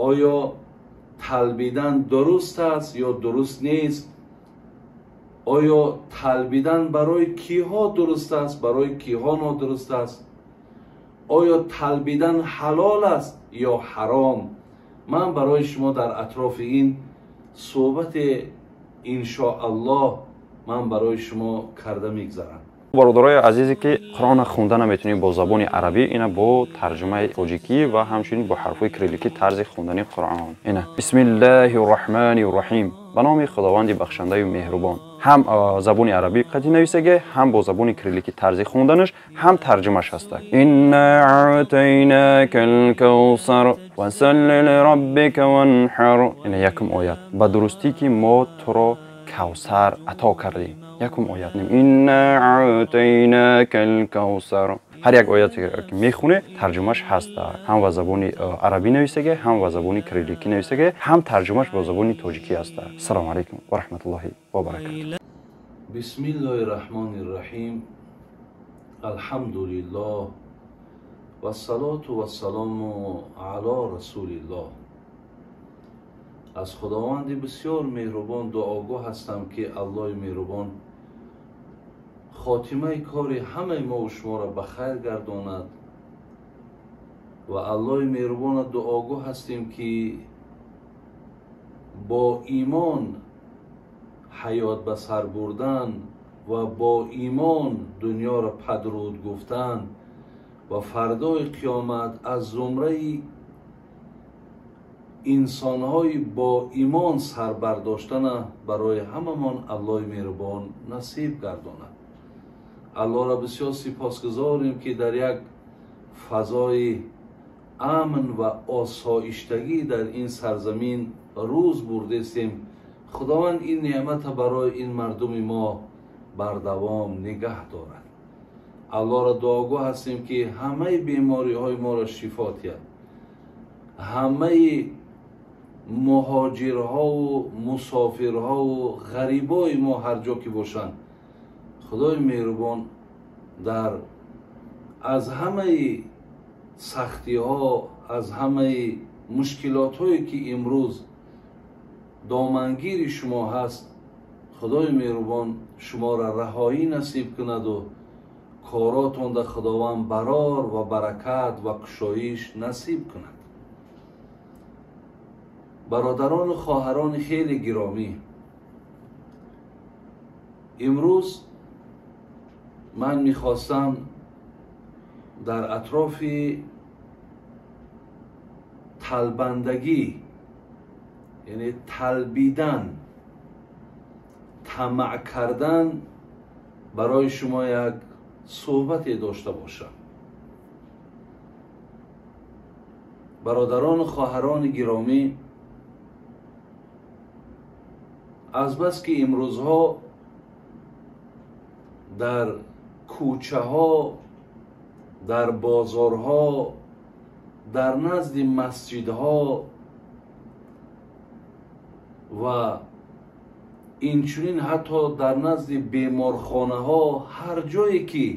Оё талбидан дуруст аст ё дуруст нест? Оё талбидан барои киҳо дуруст аст, барои киҳо нодуруст аст? Оё талбидан ҳалол аст ё ҳаром? Ман барои шумо дар атрофи ин суҳбат иншоаллоҳ ман барои шумо карда мегзарам. Бародарои азизе ки Қуръонро хонда наметавонед бо забони арабӣ, ина бо тарҷумаи тоҷикӣ ва ҳамчунин бо ҳарфҳои кирилликӣ тарзи хондани Қуръон. Ина бисмиллаҳи рраҳмани рраҳим, ба номи Худованди бахшандаю меҳрубон. Ҳам забони арабӣ қатъи нависаге, ҳам бо забони кирилликӣ тарзи хонданаш, ҳам тарҷумаш ҳаста. Инна аътайнака алкавсар фасалли лираббика ванҳар. Ина якум оят. Ба дурустӣ ки мо туро кавсар ато кардем. Якум оят. Инна аътайнака алкавсар. Ҳар як ояте ки мехоне тарҷумаш ҳаста. Ҳам ба забони арабӣ нависаге, ҳам ба забони кирилликӣ нависаге, ҳам тарҷумаш бо забони тоҷикӣ ҳаста. Ассалому алайкум ва раҳматуллоҳи ва баракатуҳ. Бисмиллоҳи раҳмони раҳим. Алҳамдулиллоҳ вассалоту вассалому ало расулиллоҳ. Аз Худованди бисёр меҳрубон дуогӯ ҳастам ки Аллоҳи меҳрубон хотимаи кори ҳамаи мо ва шуморо ба хайр гардонад ва Аллоҳи меҳрубона дуогӯ ҳастем ки бо имон ҳаёт ба сар бурдан ва бо имон дунёро падруд гуфтан ва фардои қиёмат аз зумраи инсонҳои бо имон сар бардоштана барои ҳамамон Аллоҳи меҳрубон насиб гардонад. Аллоҳро бисёр сипосгузорем ки дар як фазои амн ва осоиштагӣ дар ин сарзамин рӯз бурдестем. Худованд ин неъмата барои ин мардуми мо бардавом нигаҳ дорад. Аллоҳро дуогӯ ҳастем ки ҳамаи бемориҳои моро шифо диҳад, ҳамаи муҳоҷирҳову мусофирҳову ғарибои мо ҳар ҷо ки бошанд, Худои меҳрубон дар аз ҳамаи сахтиҳо, аз ҳамаи мушкилотҳое ки имрӯз домангири шумо ҳаст, Худои меҳрубон шуморо раҳоӣ насиб кунаду коротонда Худованд барор ва баракат ва кушоиш насиб кунад. Бародарону хоҳарони хеле гиромӣ, имрӯз ман мехостам дар атрофи талбандагӣ, яъне талбидан, тамаъ кардан барои шумо як суҳбате дошта бошам. Бародарону хоҳарони гиромӣ, азбаски имрӯзҳо дар кӯчаҳо, дар бозорҳо, дар назди масҷидҳо ва инчунин ҳатто дар назди беморхонаҳо, ҳар ҷое ки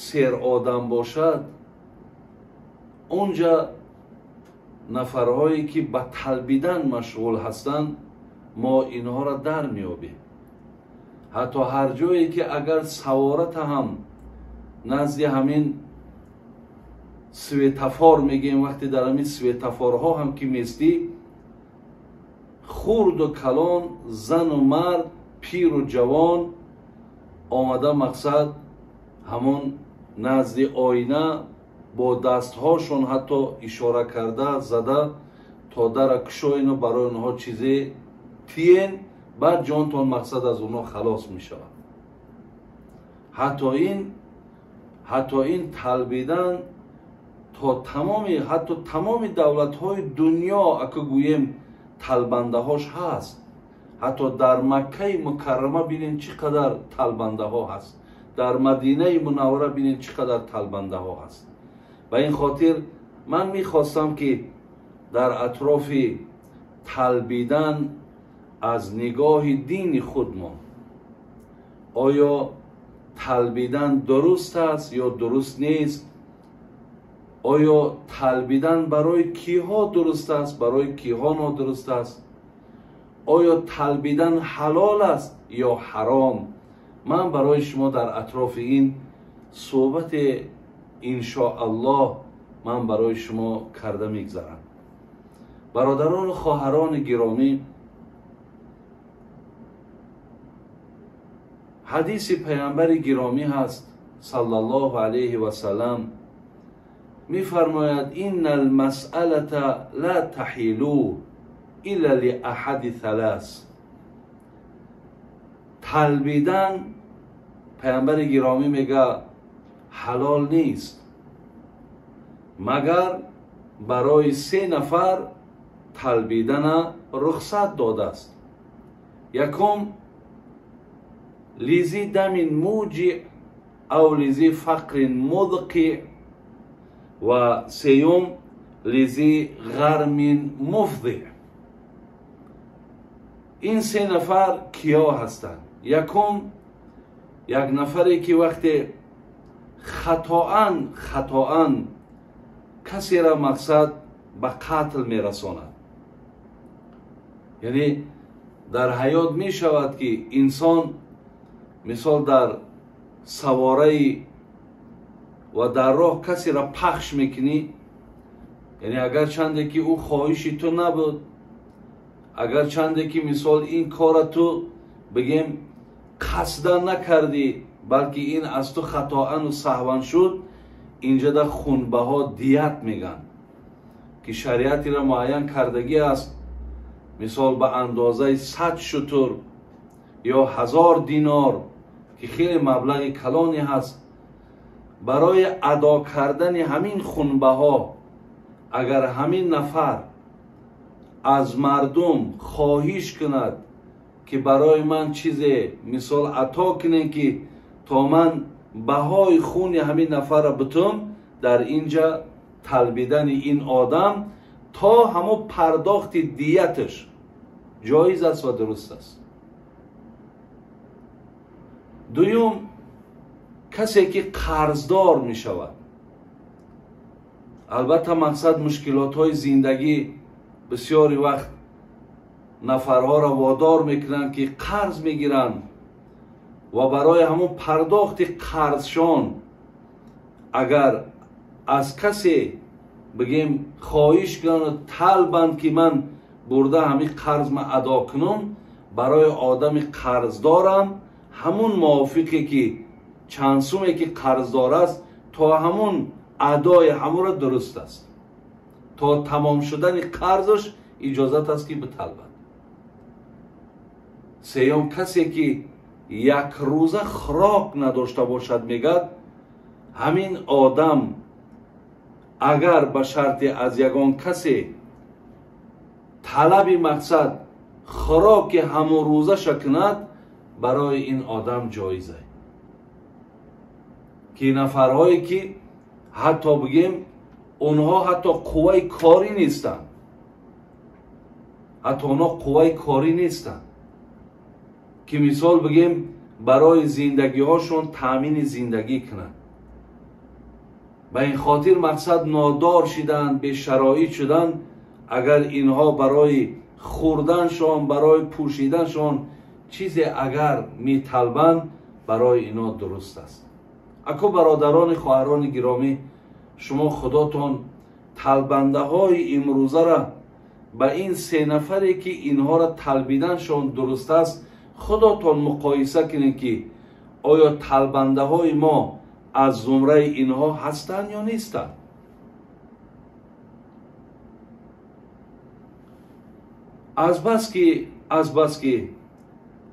серодам бошад, онҷа нафарҳое ки ба талбидан машғул ҳастанд, мо инҳоро дар меёбем. Ҳатто ҳар ҷое ки агар савората ҳам назди ҳамин светофор мегӯем, вақте дар ҳамин светофорҳо ҳам ки местӣ, хурду калон, зану мард, пиру ҷавон омада мақсад ҳамон назди оина бо дастҳошон ҳатто ишора карда зада то дара кушоину барои онҳо чизе тиен, баъд ҷонтон мақсад аз онҳо халос мешавад. Ҳатто ин талбидан то тамоми, ҳатто тамоми давлатҳои дунё ака гӯем талбандаҳош ҳаст. Ҳатто дар Маккаи Мукаррама бинем чӣ қадар талбандаҳо ҳаст, дар Мадинаи Мунаввара бинем чӣ қадар талбандаҳо ҳаст. Ба ин хотир ман мехостам ки дар атрофи талбидан аз нигоҳи дини худмон оё талбидан дуруст аст ё дуруст нест, Оё талбидан барои киҳо дуруст аст, барои киҳо нодуруст аст? Оё талбидан ҳалол аст ё ҳаром? Ман барои шумо дар атрофи ин суҳбат иншоаллоҳ ман барои шумо карда мегзарам. Бародарон ва хоҳарони гиромӣ, ҳадиси паямбари гиромӣ ҳаст саллаллоҳу алайҳи васаллам мефармояд: инна алмасъалата ла таҳилу илла лиаҳади салас. Талбидан, паямбари гиромӣ мега, ҳалол нест магар барои се нафар талбидана рухсат додааст. Якум, лизи дамин муҷиъ ав лизи фақрин мудқиъ, ва сеюм, лизи ғармин муфдиъ. Ин се нафар киё ҳастанд? Якум, як нафаре ки вақте хатоан касеро мақсад ба қатл мерасонад. Яъне дар ҳаёт мешавад ки инсон мисол дар савораи ва дар роҳ касеро пахш мекунӣ, яъне агарчанде ки ӯ хоҳиши ту набуд, агарчанде ки мисол ин кора ту бигем қасдан накардӣ, балки ин аз ту хатоану саҳван шуд, инҷа дар хунбаҳо дият мегӯянд ки шариатеро муайян кардагӣ аст. Мисол ба андозаи 100 шутур ё 1000 динор ки хеле маблағи калоне ҳаст, барои адо кардани ҳамин хунбаҳо агар ҳамин нафар аз мардум хоҳиш кунад ки барои ман чизе мисол ато кунем ки то ман баҳои хуни ҳамин нафарро бутум, дар инҷа талбидани ин одам то ҳамон пардохти дияташ ҷоиз аст ва дуруст аст. Дуюм, касе ки қарздор мешавад. Албатта мақсад мушкилотҳои зиндагӣ бисёри вақт нафарҳоро водор мекунанд ки қарз мегиранд ва барои ҳамон пардохти қарзшон агар аз касе бигем хоҳиш кунанд талбанд ки ман бурда ҳамин қарзма адо кунам, барои одами қарздорам ҳамун мувофиқе ки чанд суме ки қарздор аст то ҳамун адои ҳамуро дуруст аст, то тамом шудани қарзаш иҷозат аст ки биталбад. Сеюм, касе ки як рӯза хӯрок надошта бошад, мегӯяд ҳамин одам агар ба шарти аз ягон касе талаби мақсад хӯроки ҳамон рӯзаша кунад, барои ин одам ҷоиз аст. Ки нафарҳое ки ҳатто бигем онҳо ҳатто қувваи корӣ нестанд, ҳатто онҳо қувваи корӣ нестанд ки мисол бигем барои зиндагиҳошон таъмини зиндагӣ кунанд. Ба ин хотир мақсад нодор шиданд, бешароит шуданд. Агар инҳо барои хӯрданшон, барои пӯшиданшон чизе агар металбанд, барои инҳо дуруст аст. Ако бародарони хоҳарони гиромӣ, шумо худотон талбандаҳои имрӯзаро ба ин се нафаре ки инҳоро талбиданшон дуруст аст, худотон муқоиса кунед ки оё талбандаҳои мо аз зумраи инҳо ҳастанд ё нестанд. Азбаски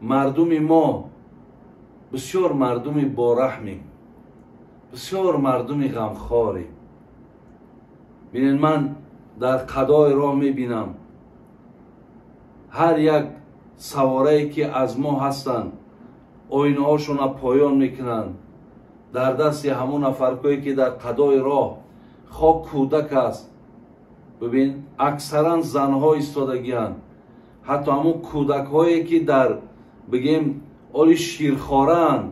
мардуми мо бисёр мардуми бораҳмем, бисёр мардуми ғамхорем. Бинед, ман дар қадои роҳ мебинам ҳар як саворае ки аз мо ҳастанд оинаҳошонро поён мекунанд, дар дасти ҳамон нафаркое ки дар қадои роҳ хок кӯдак аст, бибин, аксаран занҳо истодагианд, ҳатто ҳамон кӯдакҳое ки дар бигем оли ширхораанд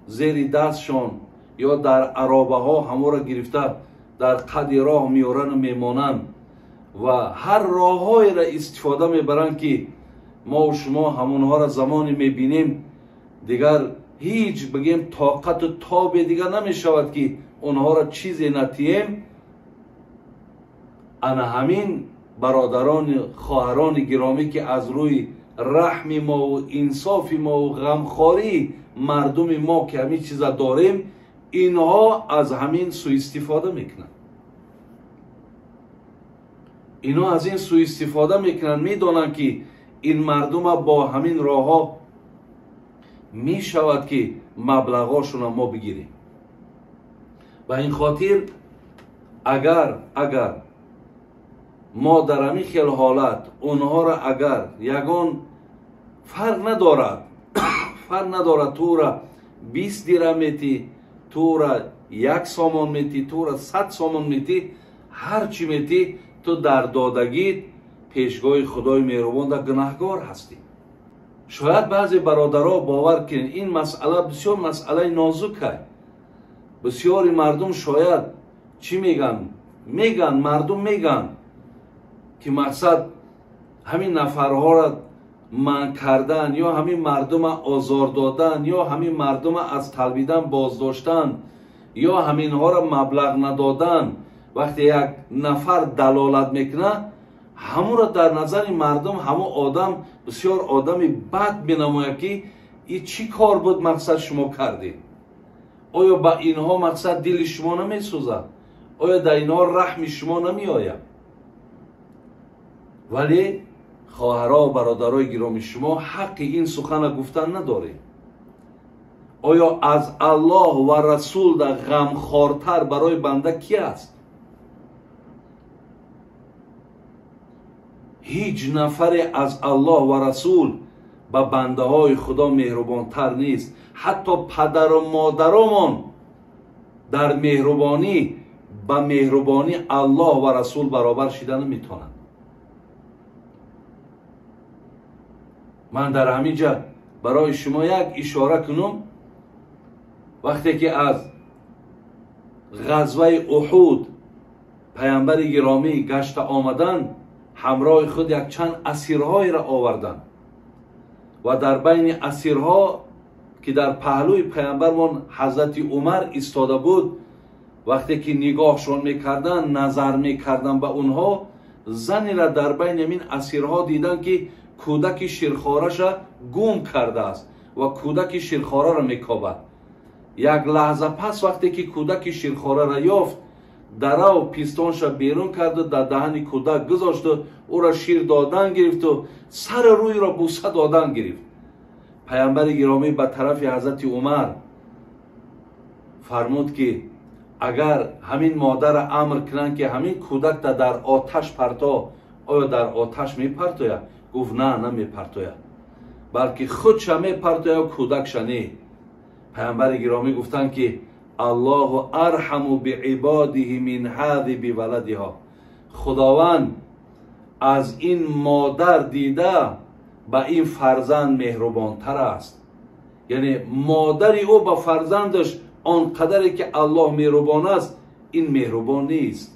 зери дастшон ё дар аробаҳо ҳамонро гирифта дар қади роҳ меорану мемонанд ва ҳар роҳҳоеро истифода мебаранд ки мо шумо ҳамонҳоро замоне мебинем, дигар ҳеҷ бигем тоқату тобе дигар намешавад ки онҳоро чизе натием. Ана ҳамин бародарони хоҳарони гиромӣ ки аз рӯи раҳми мову инсофи мову ғамхории мардуми мо ки ҳамин чиза дорем, инҳо аз ҳамин суистифода мекунанд. Инҳо аз ин суистифода мекунанд, медонанд ки ин мардума бо ҳамин роҳҳо мешавад ки маблағҳошонро мо бигирем. Ба ин хотир агар мо дар ҳамин хел ҳолат онҳоро агар ягон фарқ надорад, фарқ надорад тура 20 дирам метӣ, тура 1 сомон метӣ, тура 100 сомон метӣ, ҳар чӣ метӣ, ту дар додагит пешгоҳи Худои меҳрубон дар гунаҳгор ҳастӣ. Шояд баъзе бародаро бовар кунед, ин масъала бисёр масъалаи нозук аст. Бисёри мардум шояд чӣ мегӯянд? Мегӯянд, мардум мегӯянд ки мақсад ҳамин нафарҳоро манъ кардан ё ҳамин мардума озор додан ё ҳамин мардума аз талбидан боздоштан ё ҳаминҳоро маблағ надодан. Вақте як нафар далолат мекунад, ҳамонро дар назари мардум ҳамон одам бисёр одами бад менамояд ки и чӣ кор буд мақсад шумо кардед? Оё ба инҳо мақсад дили шумо намесӯзад? Оё дар инҳо раҳми шумо намеояд? Вале хоҳаро бародарои гиромӣ, шумо ҳаққи ин сухана гуфтан надоред. Оё аз Аллоҳ ва Расул дар ғамхортар барои банда ки аст? Ҳеҷ нафаре аз Аллоҳ ва Расул ба бандаҳои Худо меҳрубонтар нест. Ҳатто падару модаромон дар меҳрубонӣ ба меҳрубонӣ Аллоҳ ва Расул баробар шида наметавонанд. Ман дар ҳамин ҷа барои шумо як ишора кунам. Вақте ки аз ғазваи Уҳуд паямбари гиромӣ гашта омаданд, ҳамроҳи худ якчанд асирҳоеро оварданд ва дар байни асирҳо ки дар паҳлӯи паямбармон ҳазрати Умар истода буд, вақте ки нигоҳшон мекарданд, назар мекарданд ба онҳо, занеро дар байни ҳамин асирҳо диданд ки кӯдаки ширхораша гум кардааст ва кӯдаки ширхораро мекобад. Як лаҳза пас вақте ки кӯдаки ширхораро ёфт, дарав пистонша берун карду дар даҳани кӯдак гузошту ӯро шир додан гирифту сари рӯйро буса додан гирифт. Паямбари гиромӣ ба тарафи ҳазрати Умар фармуд ки агар ҳамин модарро амр кунанд ки ҳамин кӯдакта дар оташ парто, оё дар оташ мепартояд? Гуфт на, намепартояд, балки худша мепартояд, кӯдакша не. Паямбари гиромӣ гуфтанд ки Аллоҳу арҳаму биибодиҳи мин ҳази биваладиҳо. Худованд аз ин модар дида ба ин фарзанд меҳрубонтар аст. Яъне модари ӯ ба фарзандаш он қадаре ки Аллоҳ меҳрубон аст, ин меҳрубон нест.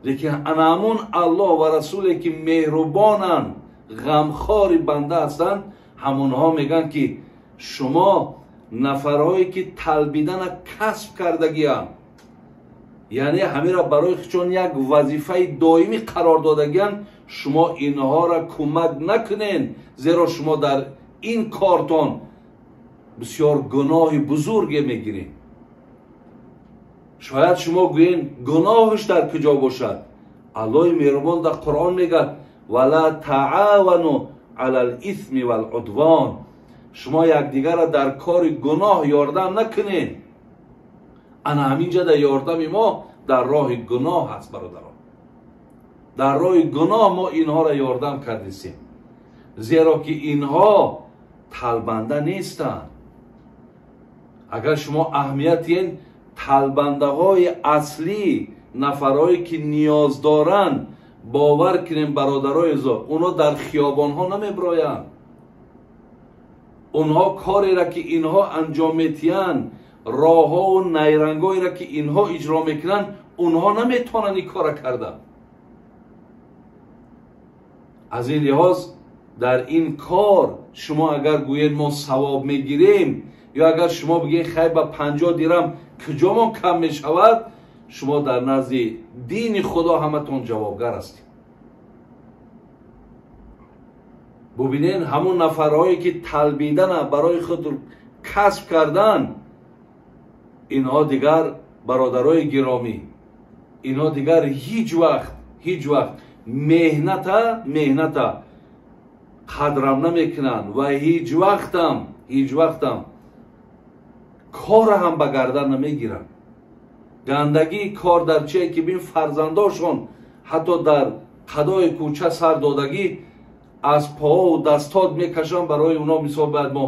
Лекин ана ҳамон Аллоҳ ва Расуле ки меҳрубонанд, ғамхори банда ҳастанд, ҳамонҳо мегӯянд ки шумо нафарҳое ки талбидана касб кардагианд, яъне ҳамеро барои худшон як вазифаи доимӣ қарор додагианд, шумо инҳоро кӯмак накунед, зеро шумо дар ин кортон бисёр гуноҳи бузурге мегиред. Шояд шумо гӯед гуноҳаш дар куҷо бошад? Аллоҳи меҳрубон дар Қуръон мегӯяд вала таавану алал исми вал-удвон. Шумо якдигарро дар кори гуноҳ ёрдам накунед. Ана ҳамин ҷа дар ёрдами мо дар роҳи гуноҳ ҳаст, бародарон. Дар роҳи гуноҳ мо инҳоро ёрдам кардисем, зеро ки инҳо талбанда нестанд. Агар шумо аҳамият диҳед, талбандаҳои аслӣ, нафарҳое ки ниёз доранд, бовар кунем бародарои азиз, онҳо дар хиёбонҳо намеброянд. Онҳо кореро ки инҳо анҷом метиҳанд, роҳҳову найрангҳоеро ки инҳо иҷро мекунанд, Онҳо наметавонанд ин кора карда. Аз ин лиҳоз дар ин кор шумо агар гӯед мо савоб мегирем, ё агар шумо бигӯед хайр ба 50 дирам куҷомон кам мешавад, шумо дар назди дини Худо ҳаматон ҷавобгар ҳастед. Бубинед ҳамон нафарҳое ки талбидана барои худ касб кардан, инҳо дигар бародарои гиромӣ, инҳо дигар ҳеҷ вақт меҳната қадрам намекунанд ва ҳеҷ вақтам кора ҳам ба гардан намегиранд. Гандагии кор дар чие ки бин фарзандошон ҳатто дар қадои кӯча сар додагӣ аз поову дастод мекашанд, барои оно мисол бояд мо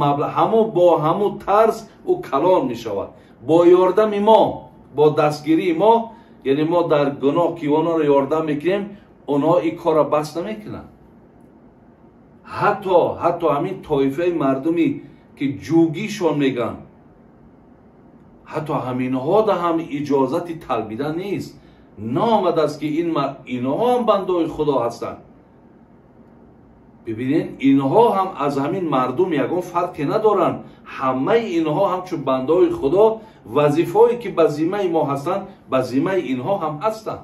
маблағ, ҳамун бо ҳамун тарз ӯ калон мешавад. Бо ёрдами мо, бо дастгирии мо, яъне мо дар гуноҳ ки онҳоро ёрдам мекунем, онҳо ин корро бас намекунанд. Ҳатто ҳамин тоифаи мардуми ки ҷугишон мегӯянд, ҳатто ҳаминҳода ҳам иҷозати талбида нест. Наомадааст ки инҳо ҳам бандаҳои Худо ҳастанд. Бибинед, инҳо ҳам аз ҳамин мардум ягон фарқе надоранд. Ҳамаи инҳо ҳамчун бандаҳои Худо вазифаое ки ба зиммаи мо ҳастанд, ба зиммаи инҳо ҳам ҳастанд.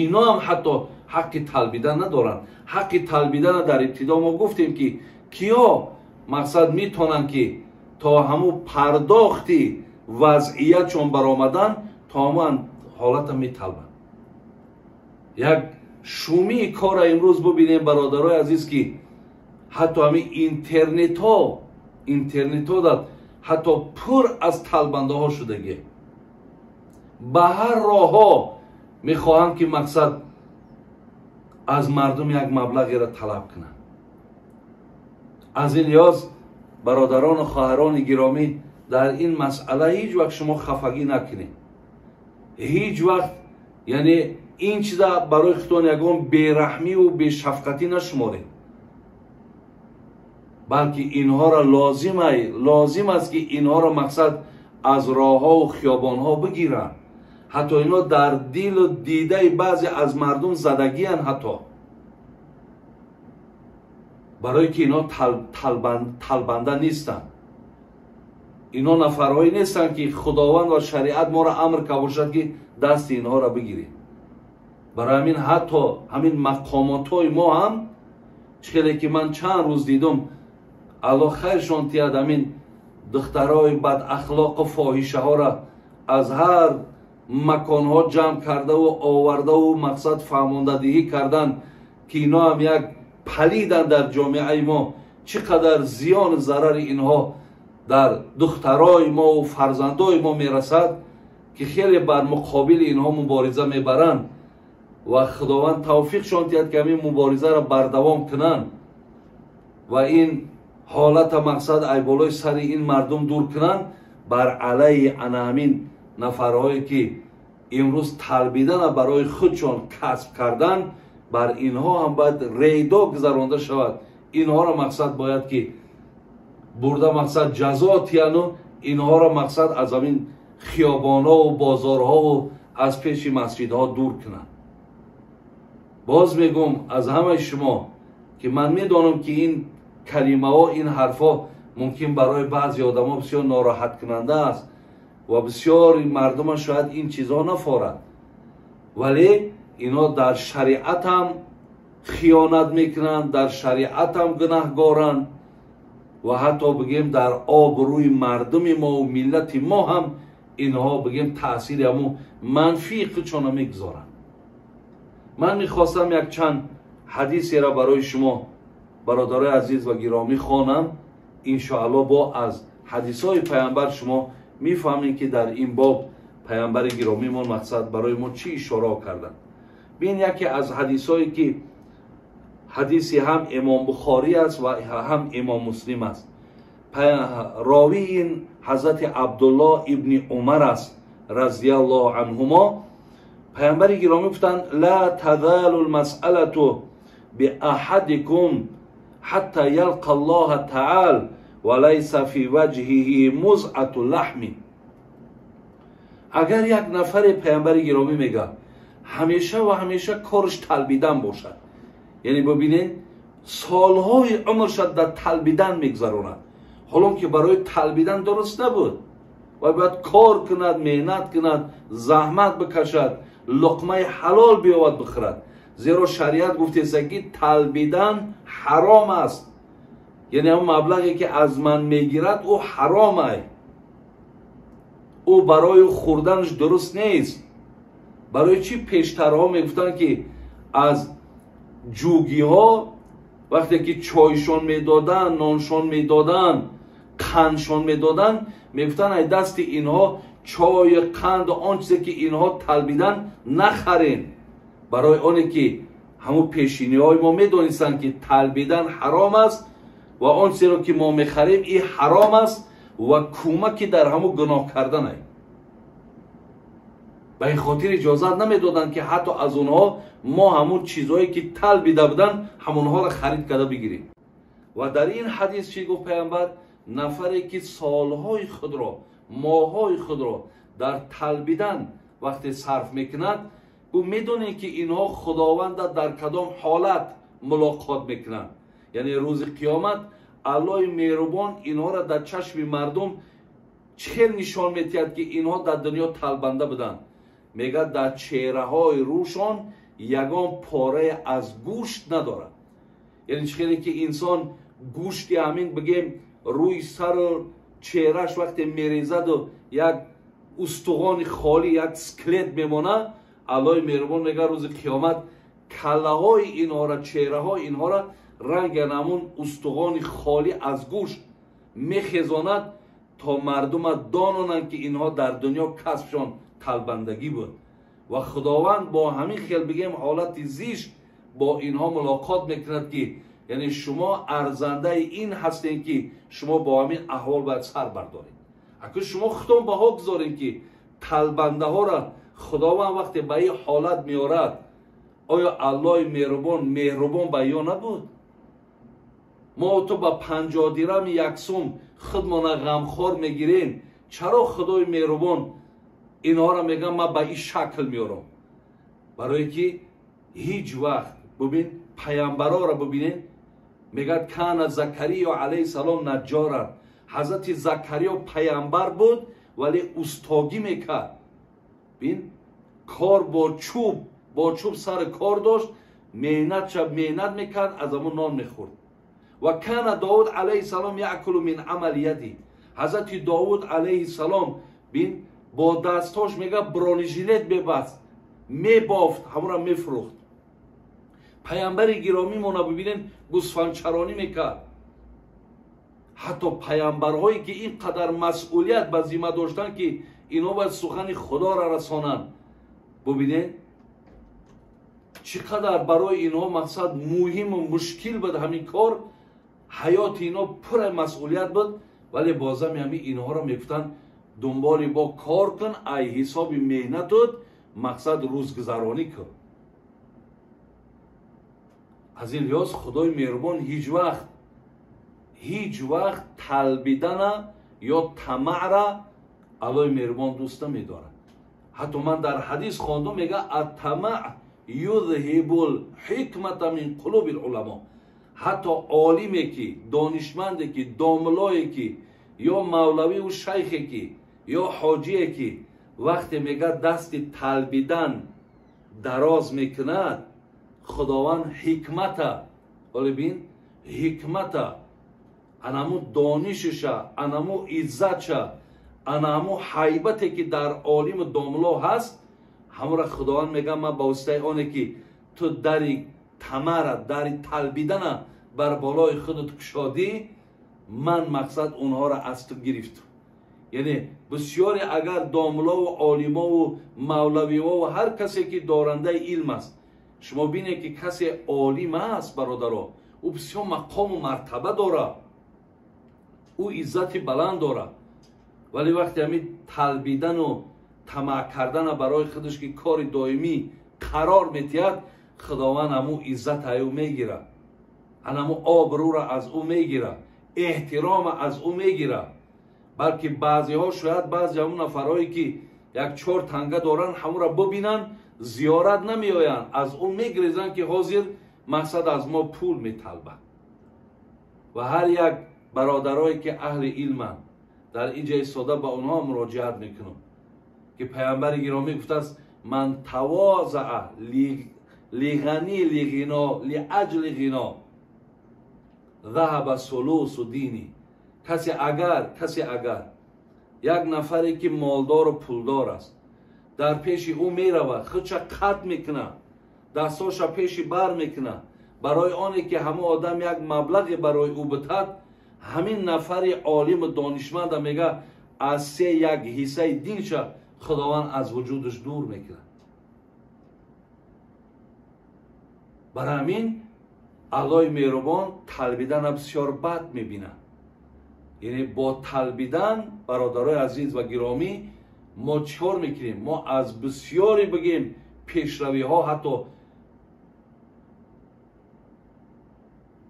Инҳо ҳам ҳатто ҳаққи талбида надоранд. Ҳаққи талбидана дар ибтидо мо гуфтем ки киё мақсад метавонанд ки то ҳамун пардохти вазъиятшон баромадан, то ҳамон ҳолата металбанд. Як шумии кора имрӯз бубинем бародарои азиз, ки ҳатто ҳамин интернетҳо ҳатто пур аз талбандаҳо шудагӣ. Ба ҳар роҳҳо мехоҳанд ки мақсад аз мардум як маблағеро талаб кунанд. Аз ин лиҳоз бародарону хоҳарони гиромӣ, дар ин масъала ҳеҷ вақт шумо хафагӣ накунед. Ҳеҷ вақт, яъне ин чиза барои худтон ягон бераҳмиву бешафқатӣ нашуморед, балки инҳоро лозим аст ки инҳоро мақсад аз роҳҳову хиёбонҳо бигиранд. Ҳатто инҳо дар дилу дидаи баъзе аз мардум задагиянд, ҳатто барое ки инҳо талбанда нестанд. Инҳо нафарҳое нестанд ки Худованд ва шариат моро амр карда бошад ки дасти инҳоро бигиред. Барои ҳамин ҳатто ҳамин мақомотҳои мо ҳам чӣ хеле ки ман чанд рӯз дидум, Аллоҳ хайршон тиҳад, ҳамин духтарои бадахлоқу фоҳишаҳоро аз ҳар маконҳо ҷамъ кардаву овардаву мақсад фаҳмондадиҳӣ кардан ки инҳо ҳам як палидан дар ҷомеаи мо, чӣ қадар зиёну зарари инҳо дар духтарои мову фарзандои мо мерасад, ки хеле бар муқобили инҳо мубориза мебаранд ва Худованд тавфиқшон диҳад ки ҳамин муборизаро бардавом кунанд ва ин ҳолата мақсад ай болои сари ин мардум дур кунанд. Бар алайҳи ана ҳамин нафарҳое ки имрӯз талбидана барои худшон касб кардан, бар инҳо ҳам бояд рейдо гузаронда шавад. Инҳоро мақсад бояд ки бурда мақсад ҷазо тияну инҳоро мақсад аз ҳамин хиёбонҳову бозорҳову аз пеши масҷидҳо дур кунанд. Боз мегӯм аз ҳамаи шумо ки ман медонам ки ин калимаҳо, ин ҳарфҳо мумкин барои баъзе одамо бисёр нороҳаткунанда аст ва бисёри мардума шояд ин чизҳо нафорад, вале инҳо дар шариат ҳам хиёнат мекунанд, дар шариат ҳам гунаҳгоранд ва ҳатто бигем дар обрӯи мардуми мо ва миллати мо ҳам инҳо бигем таъсири ҳамун манфии худшонро мегузоранд. Ман мехостам якчанд ҳадисеро барои шумо бародарои азиз ва гиромӣ хонам. Иншоаллоҳ бо аз ҳадисҳои паямбар шумо мефаҳмем ки дар ин боб паямбари гиромимон мақсад барои мо чӣ ишора карданд. Бин яке аз ҳадисҳое ки ҳадиси ҳам Имом Бухорӣ аст ва ҳам Имом Муслим аст. Ровии ин ҳазрати Абдуллоҳ ибни Умар аст разияллоҳу анҳумо. Паямбари гиромӣ гуфтанд: ла тазалу лмасъалату биаҳадикум ҳатта ялқа аллоҳа таал ва лайса фи ваҷҳиҳи музъату лаҳми. Агар як нафаре паямбари гиромӣ мега ҳамеша ва ҳамеша корш талбидан бошад, яъне бибинед солҳои умрша дар талбидан мегузаронад, ҳолон ки барои талбидан дуруст набуд ва бояд кор кунад, меҳнат кунад, заҳмат бикашад, луқмаи ҳалол биёвад бихӯрад. Зеро шариат гуфтеста ки талбидан ҳаром аст, яъне ҳамон маблағе ки аз ман мегирад ӯ ҳаром ай, ӯ барои хӯрданаш дуруст нест. Барои чӣ пештарҳо мегуфтанд ки аз ҷугиҳо вақте ки чойшон медоданд, ноншон медоданд, қандшон медоданд, мегуфтанд ай дасти инҳо чой, қанд, он чизе ки инҳо талбидан нахарен. Барои оне ки ҳамун пешиниҳои мо медонистанд ки талбидан ҳаром аст ва он чизеро ки мо мехарем ин ҳаром аст ва кӯмаки дар ҳамун гуноҳ кардан ай. Ба ин хотир иҷозат намедоданд ки ҳатто аз онҳо мо ҳамун чизҳое ки талбида буданд ҳамонҳоро харид карда бигирем. Ва дар ин ҳадис чӣ гуфт паямбар? Нафаре ки солҳои худро, моҳҳои худро дар талбидан вақте сарф мекунад, ӯ медонед ки инҳо худованда дар кадом ҳолат мулоқот мекунанд. Яъне рӯзи қиёмат Аллоҳи меҳрубон инҳоро дар чашми мардум чӣ хел нишон метиҳад ки инҳо дар дунё талбанда буданд. Мегӯяд дар чеҳраҳои рӯшон ягон порае аз гӯшт надорад. Яъне чӣ хеле ки инсон гӯшти ҳамин бигем рӯи сару чеҳраш вақте мерезаду як устуғони холӣ, як скелет мемонад, Аллоҳи меҳрубон мегӯяд рӯзи қиёмат каллаҳои инҳоро, чеҳраҳои инҳоро ранги ҳамун устуғони холӣ аз гӯшт мехезонад то мардума дононанд ки инҳо дар дунё касбшон талбандагӣ буд. Ва худованд бо ҳамин хел бигем ҳолати зишт бо инҳо мулоқот мекунад ки яъне шумо арзандаи ин ҳастед ки шумо бо ҳамин аҳвол бояд сар бардоред. Акун шумо худтон баҳо гузоред ки талбандаҳоро худованд вақте ба ин ҳолат меорад, оё Аллоҳи меҳрубон меҳрубон ба ё набуд? Мо ту ба 50 дирами як сум худмона ғамхор мегирем, чаро худои меҳрубон инҳоро мегӯям ман ба ин шакл меорам? Барое ки ҳеҷ вақт бубин паямбароро бубинед, мегӯяд кана Закариё алайҳиссалом наҷҷоран. Ҳазрати Закариё паямбар буд, вале устогӣ мекард. Бин кор бо чӯб сари кор дошт, меҳнат мекард, аз ҳамон нон мехӯрд. Ва кана Довуд алайҳиссалом яъкулу мин амали яди. Ҳазрати Довуд алайҳиссалом бин бо дастҳош мега бронежилет мебаст, мебофт, ҳамонро мефурӯхт. Паямбари гиромимона бибинед гӯсфандчаронӣ мекард. Ҳатто паямбарҳое ки ин қадар масъулият ба зимма доштанд ки инҳо бояд сухани худоро расонанд, бубинед чӣ қадар барои инҳо мақсад муҳиму мушкил буд ҳамин кор. Ҳаёти инҳо пура масъулият буд, вале бозами ҳамин инҳоро мегуфтанд дунболи бо кор кун, ай ҳисоби меҳнатут мақсад рӯзгузаронӣ кун. Аз ин лиҳоз худои меҳрубон ҳеҷ вақт талбидана ё тамаъра Аллоҳи меҳрубон дӯст намедорад. Ҳатто ман дар ҳадис хондум, мега аттамаъ юзҳибул ҳикмата мин қулубил уламо. Ҳатто олиме ки, донишманде ки, домлое ки, ё мавлавию шайхе ки, ё ҳоҷие ки вақте мега дасти талбидан дароз мекунад, худованд ҳикмата, оле бин, ҳикмата, анаму донишиша, анаму иззатша, анаму ҳайбате ки дар олиму домло ҳаст, ҳамонро худованд мега ман ба воситаи оне ки ту дари тамара, дари талбидана бар болои худат кушодӣ, ман мақсад онҳоро аз ту гирифтам. Яъне бисёре агар домлову олимову мавлавиҳову ҳар касе ки дорандаи илм аст, шумо бинед ки касе олим аст, бародаро, ӯ бисёр мақому мартаба дорад, ӯ иззати баланд дорад, вале вақте ҳамин талбидану тамаъ кардана барои худаш ки кори доимӣ қарор метиҳад, худованд ҳамун иззат ай ӯ мегирад, анамун обрӯра аз ӯ мегирад, эҳтирома аз ӯ мегирад. Балки баъзеҳо шояд баъзе ҳамун нафарҳое ки Як 4 танга доранд, ҳамура бибинанд, зиёрат намеоянд, аз ӯ мегрезанд ки ҳозир мақсад аз мо пул металбад. Ва ҳар як бародарое ки аҳли илманд дар ин ҷо истода ба онҳо муроҷиат мекунам ки паямбари гиромӣ гуфтааст: ман тавозаа лиғани лиғино лиаҷли ғино заҳаба сулусу дини. Касе агар як нафаре ки молдору пулдор аст дар пеши ӯ меравад, худша қатъ мекунад, дастҳоша пеши бар мекунад, барои оне ки ҳамон одам як маблағе барои ӯ битад, ҳамин нафари олиму донишманда мега аз се як ҳиссаи динша Худованд аз вуҷудаш дур мекунад. Барои ҳамин Аллоҳи меҳрубон талбидана бисёр бад мебинад. Яъне бо талбидан, бародарои азиз ва гиромӣ, мо чӣ кор мекунем? Мо аз бисёре бигем пешравиҳо ҳатто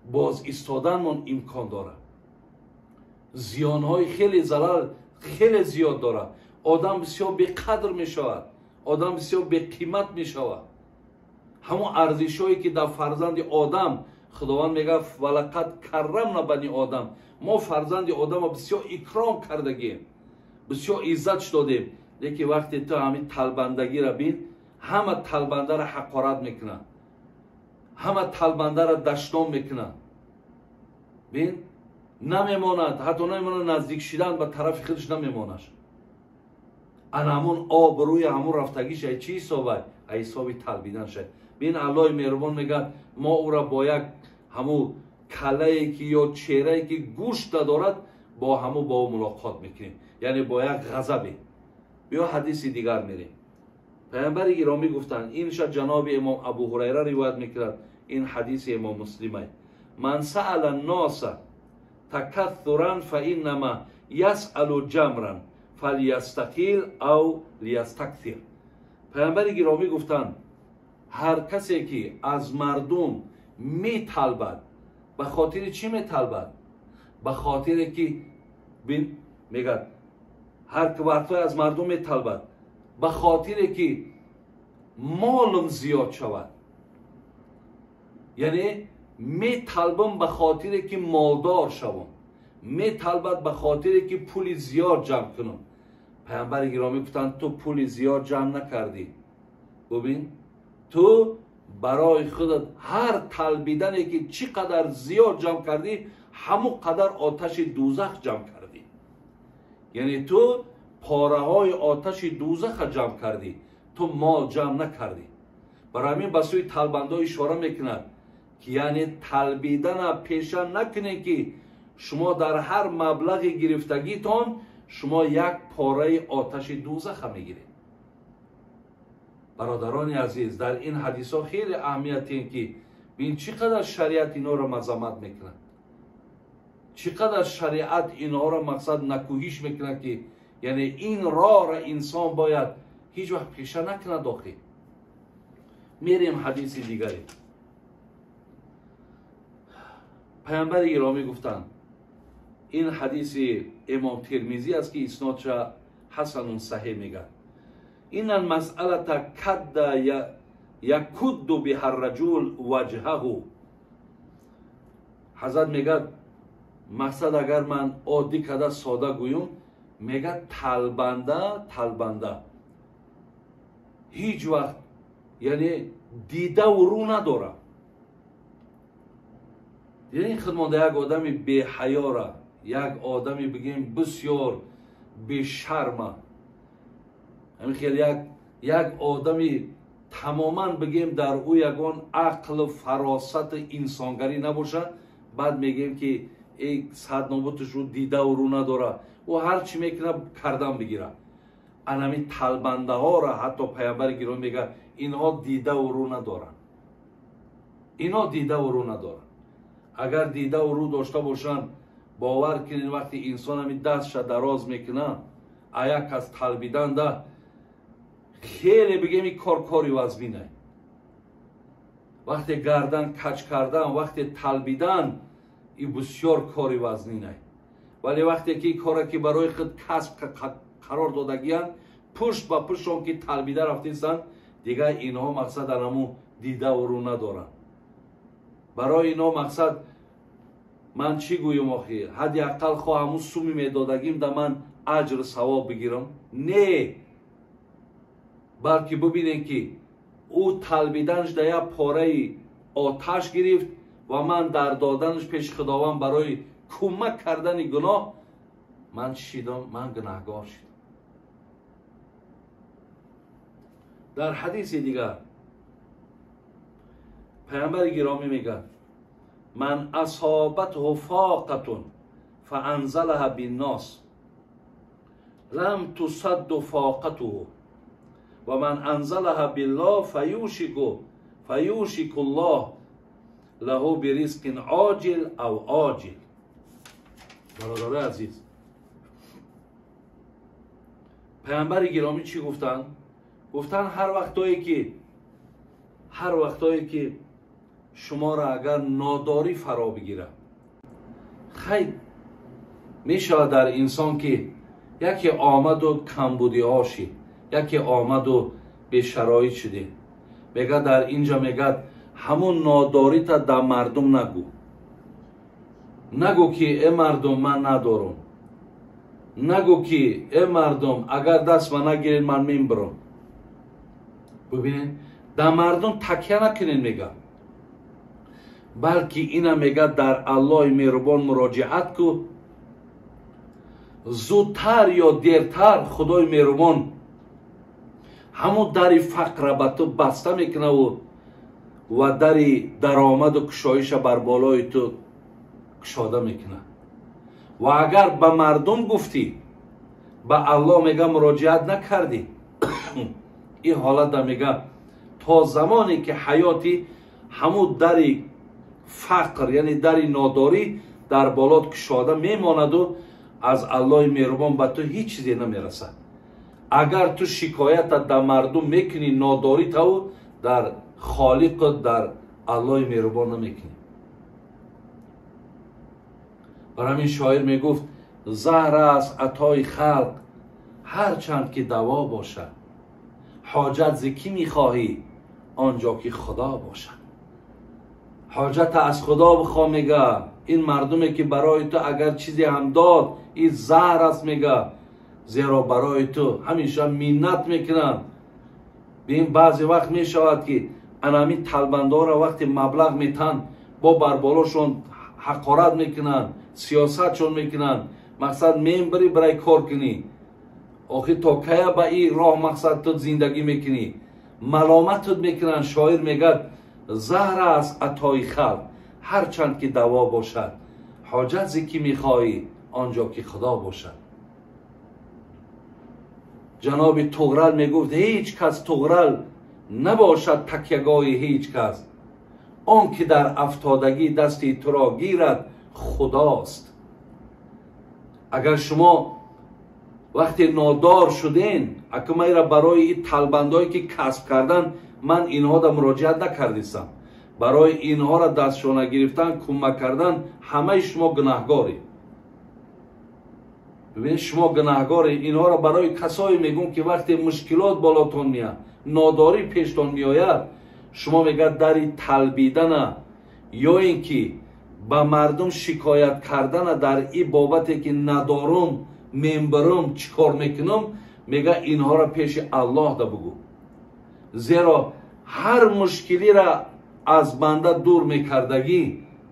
боз истоданмон имкон дорад. Зиёнҳои хеле зарар хеле зиёд дорад. Одам бисёр беқадр мешавад, одам бисёр беқимат мешавад. Ҳамон арзишҳое ки дар фарзанди одам Худованд мегӯяд: валақад каррамна бани одам, мо фарзанди одамро бисёр икром кардагием, бисёр иззат додем. Лекин вақте ту ҳамин талбандагиро бин, ҳама талбандаро ҳақорат мекунад, ҳама талбандаро дашном мекунад. Бин, намемонад, ҳатто намемонад наздик шидан ба тарафи худаш намемонад. Ана ҳамон обрӯи ҳамон рафтагиш ай чӣ ҳисобай? Ай ҳисоби талбиданшай. Бин, Аллоҳи меҳрубон мегӯяд мо ӯра бо як ҳамун каллае ки ё чеҳрае ки гӯшт надорад бо ҳамун бо ӯ мулоқот мекунем, яъне бо як ғазабе. Биё ҳадиси дигар мерем. Паямбари гиромӣ гуфтанд, инша ҷаноби имом Абу Ҳурайра ривоят мекунад, ин ҳадиси имом Муслимай: ман саала носа такассуран фаиннама ясалу ҷамран фалиястақил ав лиястаксир. Паямбари гиромӣ гуфтанд, ҳар касе ки аз мардум металбад, ба хотири чӣ металбад? Ба хотире ки бин, мегӯяд ҳар вақтҳое аз мардум металбад ба хотире ки молум зиёд шавад, яъне металбам ба хотире ки молдор шавам, металбад ба хотире ки пули зиёд ҷамъ кунам. Паямбари гиромӣ гуфтанд ту пули зиёд ҷамъ накардӣ. Бубин, ту барои худат ҳар талбидане ки чӣ қадар зиёд ҷамъ кардӣ, ҳамон қадар оташи дӯзах ҷамъ кардӣ. Яъне ту пораҳои оташи дӯзаха ҷамъ кардӣ, ту мол ҷамъ накардӣ. Барои ҳамин ба сӯи талбандҳо ишора мекунад ки яъне талбидана пеша накунед ки шумо дар ҳар маблағи гирифтагитон шумо як пораи оташи дӯзаха мегиред. Бародарони азиз, дар ин ҳадисҳо хеле аҳамиятем ки бин чӣ қадар шариат инҳоро мазаммат мекунад, чӣ қадар шариат инҳоро мақсад накӯҳиш мекунад ки яъне ин роҳро инсон бояд ҳеҷ вақт пеша накунад. Охир мерем ҳадиси дигаре. Паямбари гиромӣ гуфтанд, ин ҳадиси имом Тирмизӣ аст ки иснодша ҳасанун саҳеҳ мегӯяд: ин алмасъалата кадда якудду биҳа рраҷул ваҷҳаҳу. Ҳазрат мегӯяд мақсад агар ман оддӣ карда сода гӯюм, мегӯяд талбанда ҳеҷ вақт яъне дидаву рӯ надорад. Яъне худмонда як одами беҳаёра, як одами бигем бисёр бешарма, ҳамин хел як одами тамоман бигем дар ӯ ягон ақлу фаросату инсонгарӣ набошад, баъд мегӯем ки эй саднобуташ ӯ дидаву рӯ надорад, ӯ ҳар чӣ мекунад кардан бигирад. Анами талбандаҳоро ҳатто паямбари гиромӣ мегӯяд инҳо дидаву рӯ надоранд, инҳо дидаву рӯ надоранд. Агар дидаву рӯ дошта бошанд, бовар кунед вақте инсон ҳамин дастша дароз мекунад, а як кас талбиданда хеле бигем ин кор кори вазминае. Вақте гардан кач кардан, вақте талбидан, ин бисёр кори вазнинае. Вале вақте ки ин коре ки барои худ касб қарор додагиянд, Пушт ба пуштшон ки талбида рафтистанд, дигар инҳо мақсад анаму дидаву рӯ надоранд. Барои инҳо мақсад ман чӣ гӯям охи? Ҳадди ақал хоҳ ҳамун суми медодагим да ман аҷр савоб бигирам? Не, балки бубинем ки ӯ талбиданаш да як пораи оташ гирифт ва ман дар доданаш пеши Худованд барои кӯмак кардани гуноҳ ман чӣ шидам? Ман гунаҳгор шидам. Дар ҳадиси дигар паямбари гиромӣ мегӯяд: ман асобатҳу фоқатун фаанзалаҳа биннос лам тусадду фоқатуҳу ва ман анзалаҳа биллоҳ фаюшику ллоҳ лаҳу биризқин оҷил ав оҷил. Бародарои азиз, паямбари гиромӣ чӣ гуфтанд? Гуфтанд ҳар вақтое ки шуморо агар нодорӣ фаро бигирад, хайр мешавад дар инсон ки яке омаду камбудиҳо шид, яке омаду бешароит шудем. Мегӯяд дар инҷа мегӯяд ҳамун нодорита дар мардум нагӯ, нагӯ ки э мардум ман надорам, нагӯ ки э мардум агар даст ба нагиред ман мембирам. Бубинед, дар мардум такя накунед мегӯяд, балки ина мегӯяд дар Аллоҳи меҳрубон муроҷиат ку, зудтар ё дертар Худои меҳрубон ҳамун дари фақра ба ту баста мекунаву ва дари даромаду кушоиша бар болои ту кушода мекунад. Ва агар ба мардум гуфтӣ, ба Аллоҳ мега муроҷиат накардӣ, ин ҳолатда мега то замоне ки ҳаёти ҳамун дари фақр, яъне дари нодорӣ дар болот кушода мемонаду аз Аллоҳи меҳрубон ба ту ҳеҷ чизе намерасад. Агар ту шикоята дар мардум мекунӣ, нодоритаву дар Холиқу дар Аллоҳи меҳрубон намекунӣ. Бар ҳамин шоир мегуфт: заҳр аст атои халқ ҳарчанд ки даво бошад, ҳоҷат зи кӣ мехоҳӣ он ҷо ки Худо бошад. Ҳоҷата аз Худо бихоҳ мега. Ин мардуме ки барои ту агар чизе ҳам дод, ин заҳр аст мега, зеро барои ту ҳамеша миннат мекунанд. Бин баъзе вақт мешавад ки анамин талбандора вақте маблағ метанд, бо бар болошон ҳақорат мекунанд, сиёсатшон мекунанд. Мақсад мембирӣ барои кор кунӣ, охир то кая ба ин роҳ мақсад ту зиндагӣ мекунӣ? Маломатут мекунанд. Шоир мегӯяд: заҳр аст атои халқ ҳарчанд ки даво бошад, ҳоҷат зи кӣ мехоҳӣ он ҷо ки Худо бошад. Ҷаноби Туғрал мегуфт: ҳеҷ кас Туғрал набошад такягоҳи ҳеҷ кас, он ки дар афтодагӣ дасти туро гирад Худост. Агар шумо вақте нодор шуден, ака майра барои ин талбандое ки касб кардан ман инҳода муроҷиат накардистам, барои инҳоро дастшона гирифтан, кӯмак кардан ҳамаи шумо гунаҳгоред. Бибинед, шумо гунаҳгоред. Инҳоро барои касое мегӯм ки вақте мушкилот болотон меяд, нодорӣ пештон меояд, шумо мегӯяд дари талбидана ё ин ки ба мардум шикоят кардана дар ин бобате ки надорум, мембирум, чӣ кор мекунам, мега инҳоро пеши Аллоҳ да бугӯ. Зеро ҳар мушкилиро аз банда дур мекардагӣ,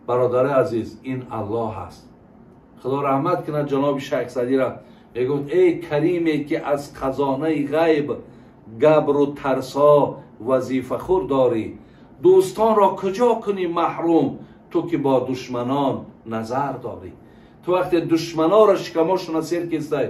бародари азиз, ин Аллоҳ аст. Худо раҳмат кунад ҷаноби Шайх Садира, мегуфт: эй кариме ки аз хазонаи ғайб габру тарсо вазифахӯр дорӣ, дӯстонро куҷо кунӣ маҳрум, ту ки бо душманон назар дорӣ. Ту вақте душманонро шикамошона сер кистай,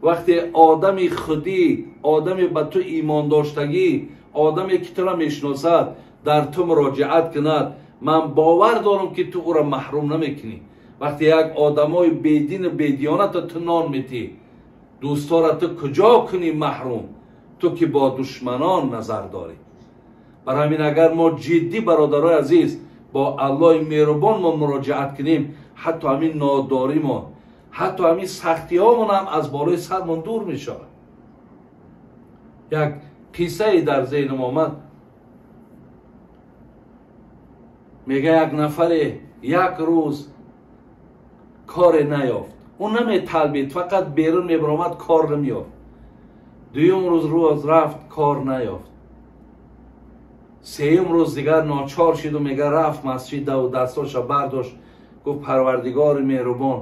вақте одами худӣ, одаме ба ту имондоштагӣ, одаме ки туро мешиносад, дар ту муроҷиат кунад, ман бовар дорам ки ту ӯро маҳрум намекунӣ. Вақте як одамои бедину бедиёната ту нон метӣ, дӯстора ту куҷо кунӣ маҳрум, ту ки бо душманон назар дорӣ. Барои ҳамин агар мо ҷиддӣ, бародарои азиз, бо Аллоҳи меҳрубон мо муроҷиат кунем, ҳатто ҳамин нодоримон, ҳатто ҳамин сахтиҳомон ҳам аз болои сармон дур мешавад. Як қиссае дар зеҳнам омад. Мега як нафаре як рӯз коре наёфт. Ӯ наметалбид, фақат берун мебаромад, кор намеёфт. Дуюм рӯз рафт, кор наёфт. Сеюм рӯз дигар ночор шиду мега рафт масҷидаву дастоша бардошт, гуфт парвардигори меҳрубон,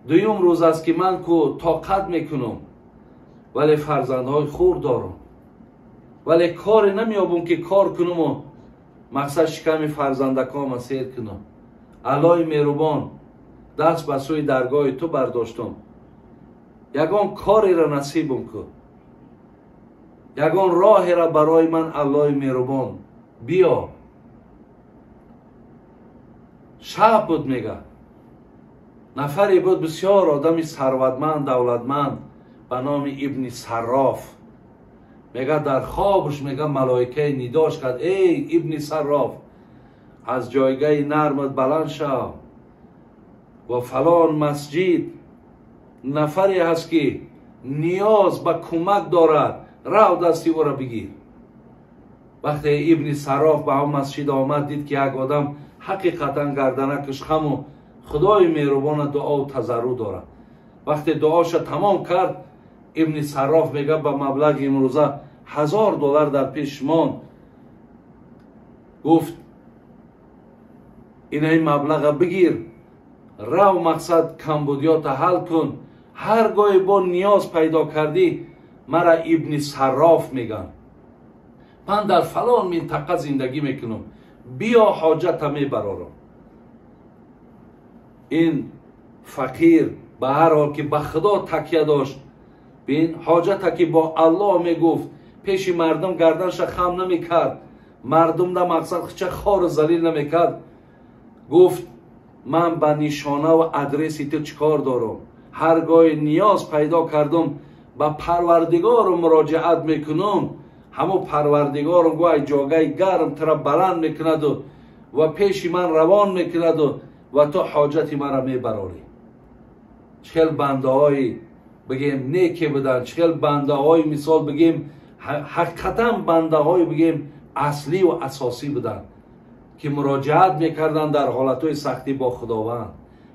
дуюм рӯз аст ки ман ку тоқат мекунам, вале фарзандҳои хурд дорам, вале коре намеёбам ки кор кунаму мақсад шиками фарзандакома сер кунам. Аллоҳи меҳрубон, даст ба сӯи даргоҳи ту бардоштам, ягон кореро насибам кун, ягон роҳеро барои ман Аллоҳи меҳрубон биё. Шаб буд, мега нафаре буд бисёр одами сарватманд, давлатманд, ба номи Ибни Сарроф. Мега дар хобаш мега малоикаи нидош кард: эй Ибни Сарроф, аз ҷойгаи нармат баланд шав ва фалон масҷид нафаре ҳаст ки ниёз ба кӯмак дорад, рав дасти ӯро бигир. Вақте Ибни Сарроф ба он масҷид омад, дид ки як одам ҳақиқатан гарданакаш хаму худои меҳрубона дуову тазарруъ дорад. Вақте дуоша тамом кард, Ибни Сарроф мега ба маблағи имрӯза $1000 дар пеш монд. Гуфт ина ин маблаға бигир, рав мақсад камбудиёта ҳал кун, ҳар гоҳе бо ниёз пайдо кардӣ мара Ибни Сарроф меган, ман дар фалон минтақа зиндагӣ мекунам, биё ҳоҷата мебарорам. Ин фақир ба ҳар ҳол ки ба худо такя дошт, бин ҳоҷата ки бо Аллоҳ мегуфт, пеши мардум гарданша хам намекард, мардум да мақсад хича хору залил намекард. Гуфт ман ба нишона ва адреси ту чӣ кор дорам, ҳар гоҳе ниёз пайдо кардам ба парвардигору муроҷиат мекунам, ҳамо парвардигорум гӯ ай ҷогаи гарм тура баланд мекунаду ва пеши ман равон мекунаду ва ту ҳоҷати маро мебарорӣ. Чӣ хел бандаҳои бигем неке буданд, чӣ хел бандаҳои мисол бигем ҳақиқатан бандаҳои бигем аслӣ ва асосӣ буданд ки муроҷиат мекарданд дар ҳолатҳои сахтӣ бо Худованд.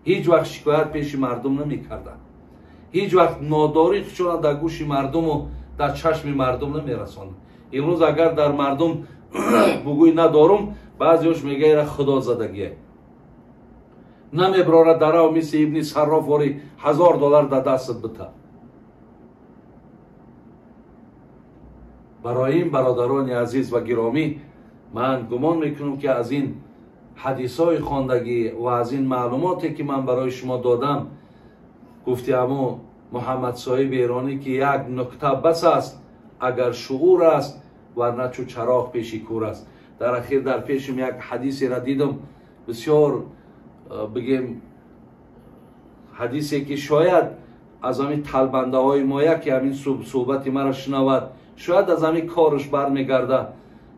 Ҳеҷ вақт шикоят пеши мардум намекарданд, ҳеҷ вақт нодорӣ худшона дар гӯши мардуму дар чашми мардум намерасонанд. Имрӯз агар дар мардум бугӯй надорум, баъзеош мега ира худо задагие, намеброра дарав мисли Ибни Сарроф вори $1000 дар дастат бита. Барои ин бародарони азиз ва гиромӣ, ман гумон мекунам ки аз ин ҳадисҳои хондагӣ ва аз ин маълумоте ки ман барои шумо додам, гуфти ҳамун Муҳаммад соҳиби эронӣ ки як нукта бас аст агар шуур аст, варна чу чароғ пеши кур аст. Дар ахир дар пешим як ҳадисеро дидам, бисёр бигем ҳадисе ки шояд аз ҳамин талбандаҳои мо яке ҳамин суҳбати маро шунавад, шояд аз ҳамин кораш бармегардад,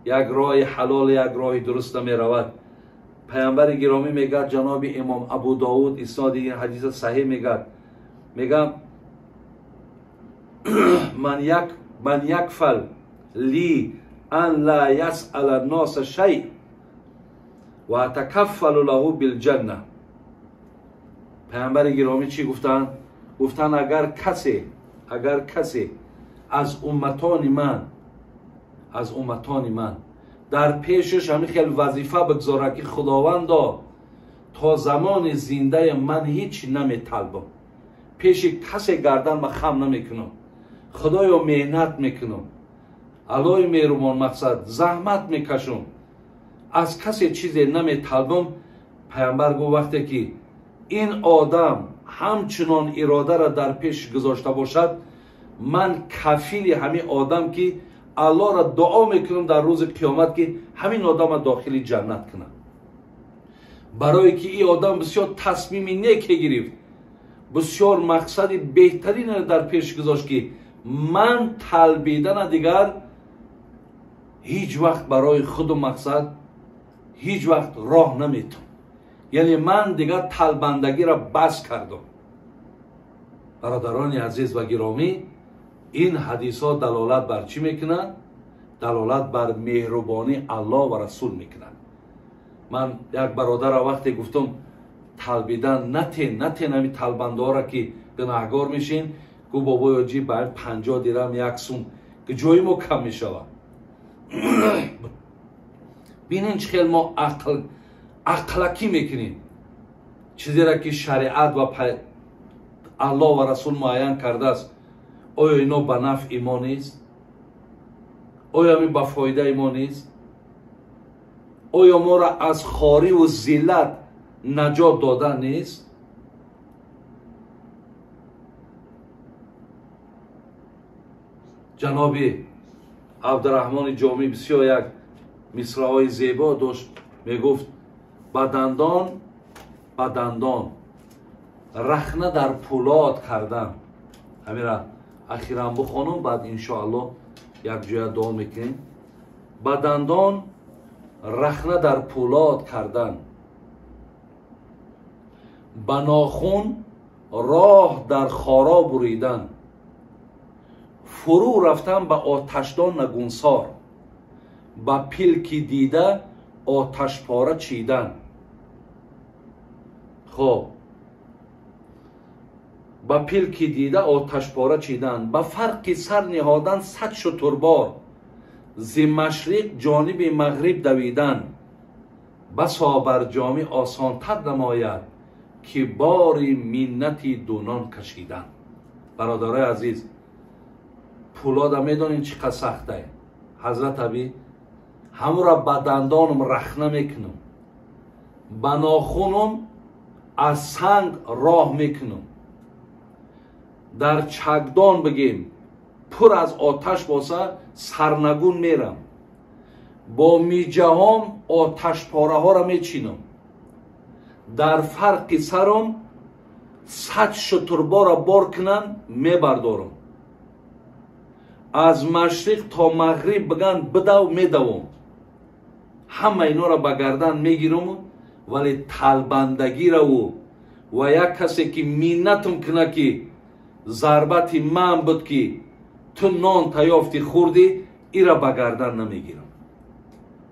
як роҳи ҳалол, як роҳи дуруст намеравад. Паямбари гиромӣ мегӯяд, ҷаноби имом Абу Довуд исноди ин ҳадиса саҳеҳ мегӯяд, мегӯяд ман якфал ли ан ла ясъала носа шай ва атакаффалу лаҳу билҷанна. Паямбари гиромӣ чӣ гуфтанд? Гуфтанд агар касе аз умматони ман дар пешаш ҳамин хел вазифа бигзорад ки Худовандо то замони зиндаи ман ҳеҷ наметалбам, пеши касе гардан ма хам намекунам, Худоё меҳнат мекунам, Аллоҳи меҳрубон мақсад заҳмат мекашам, аз касе чизе наметалбам. Паямбар гуфт вақте ки ин одам ҳамчунон иродаро дар пеш гузошта бошад, ман кафили ҳамин одам ки Аллоҳро дуо мекунам дар рӯзи қиёмат ки ҳамин одамро дохили ҷаннат кунам. Барое ки ин одам бисёр тасмими неке гирифт, бисёр мақсади беҳтаринро дар пеш гузошт ки ман талбидана дигар ҳеҷ вақт барои худу мақсад ҳеҷ вақт роҳ наметам, яъне ман дигар талбандагиро бас кардам. Бародарони азиз ва гиромӣ, Ин ҳадисҳо далолат бар чӣ мекунанд? Далолат бар меҳрубонии Аллоҳ ва Расул мекунанд. Ман як бародара вақте гуфтам талбидан натен, натен ҳамин талбандаҳоро ки гунаҳгор мешин, гуфт бобои оҷӣ ба 50 дирам 1 сум ки ҷои мо кам мешавад. Бинен чӣ хел мо ақлакӣ мекунем, чизеро ки шариат ва Аллоҳ ва Расул муайян кардааст. Оё ино ба нафъи мо нест? Оё ами ба фоидаи мо нест? Оё моро аз хориву зиллат наҷот дода нест? Ҷаноби Абдураҳмони Ҷомӣ бисёр як мисраҳои зебо дошт, мегуфт: ба дандон, ба дандон рахна дар пулод кардан. Ҳамира ахиран бихонум, баъд иншоаллоҳ якҷоя дуо мекунем. Ба дандон рахна дар пулод кардан, ба нохун роҳ дар хоро буридан, фурӯ рафтан ба оташдон нагунсор, ба пилки дида оташпора чидан. Хоб, ба пилки дида оташпора чидан, ба фарқи сар ниҳодан 100 шутурбор, зи машриқ ҷониби мағриб давидан, басо бар ҷомӣ осонтар намояд, ки бори миннати дунон кашидан. Бародарои азиз, пулода медонем чӣ қадр сахтае. Ҳазрат Абӣ ҳамура ба дандонам рахна мекунам, ба нохунам аз санг роҳ мекунам, дар чакдон бигем пур аз оташ боса сарнагун мерам, бо миҷаҳом оташпораҳоро мечинам, дар фарқи сарам 100 шутурбора бор кунам мебардорам, аз машриқ то мағриб биган бидав медавом, ҳама инора ба гардан мегирам, вале талбандагираву ва як касе ки миннатам куна ки зарбати ман буд ки ту нон таёфти хӯрдӣ, ира ба гардан намегирам.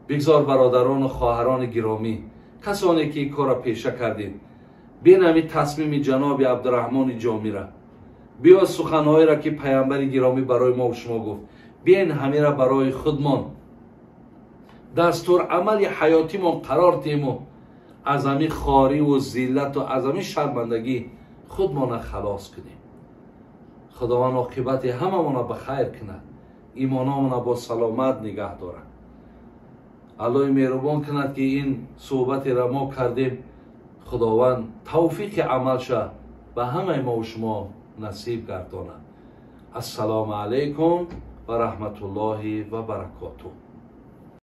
Бигзор бародарону хоҳарони гиромӣ, касоне ки ин корро пеша кардед, бинами тасмими ҷаноби Абдураҳмони Ҷомира, биё суханҳоеро ки паямбари гиромӣ барои мо шумо гуфт, биен ҳамира барои худмон дастурамали ҳаётимон қарор диҳему аз ҳамин хориву зиллату аз ҳамин шармандагӣ худмона халос кунем. Худованд оқибати ҳамамона ба хайр кунад, имономона бо саломат нигаҳ дорад. Аллоҳи меҳрубон кунад ки ин суҳбатеро мо кардем, Худованд тавфиқи амалша ба ҳамаи мо шумо насиб гардонад. Ассалому алайкум ва раҳматуллоҳи ва баракотуҳ.